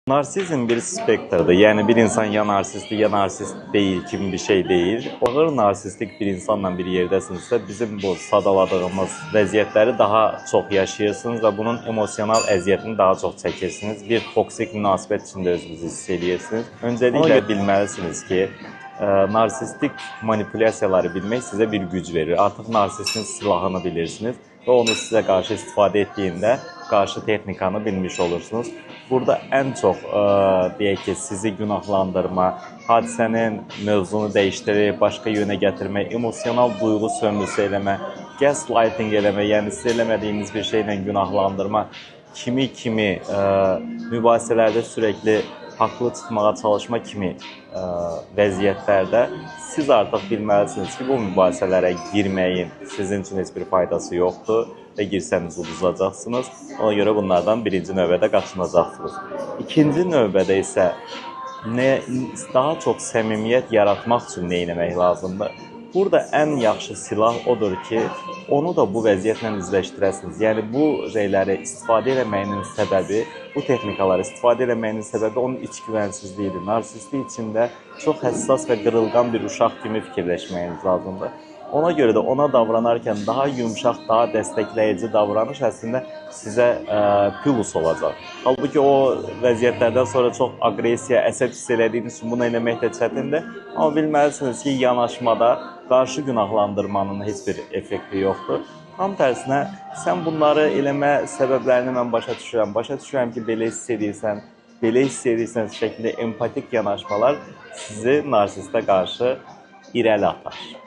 Narsizm bir spektrdir. Yəni bir insan ya narsistdir, ya narsist deyil kimi bir şey deyil. Ağır narsistik bir insanla bir yerdəsinizsə, bizim bu sadaladığımız vəziyyətləri daha çox yaşayırsınız və bunun emosional əziyyətini daha çox çəkirsiniz. Bir toksik münasibət içində özünüzü hiss edirsiniz. Öncəliklə bilməlisiniz ki, narsistik manipulyasiyaları bilmək sizə bir güc verir. Artıq narsistin silahını bilirsiniz və onu sizə qarşı istifadə etdiyində qarşı texnikanı bilmiş olursunuz. Burada ən çox deyək ki, sizi günahlandırma, hadisənin mövzunu dəyişdirib başqa yönə gətirmək, emosional duyğu sömürüsü eləmə, gaslighting eləmə, yəni siz eləmədiyiniz bir şeylə günahlandırma kimi mübahisələrdə sürəkli haqlı çıxmağa çalışma kimi vəziyyətlərdə siz artıq bilməlisiniz ki, bu mübahisələrə girməyin sizin üçün heç bir faydası yoxdur və girsəniz uduzacaqsınız. Ona görə bunlardan birinci növbədə qaçınacaqsınız. İkinci növbədə isə daha çox səmimiyyət yaratmaq üçün nə etmək lazımdır? Burada ən yaxşı silah odur ki, onu da bu vəziyyətlə üzləşdirəsiniz. Yəni bu şeyləri istifadə eləməyinin səbəbi, bu texnikaları istifadə eləməyinin səbəbi onun iç güvənsizliyidir. Narsistlik içində çox həssas və qırılğan bir uşaq kimi fikirləşməyiniz lazımdır. Ona görə də ona davranarkən daha yumşaq, daha dəstəkləyici davranış əslində sizə plus olacaq. Halbuki o vəziyyətlərdən sonra çox aqressiya, əsəb hiss elədiyiniz üçün bunu eləmək də çətindir. Amma bilməlisiniz ki, yanaşmada qarşı günahlandırmanın heç bir effekti yoxdur. Tam tərsinə, sən bunları eləmə səbəblərini mən başa düşürəm. Başa düşürəm ki, belə hiss edirsən, belə hiss edirsən şəklində empatik yanaşmalar sizi narsistə qarşı irəli atar.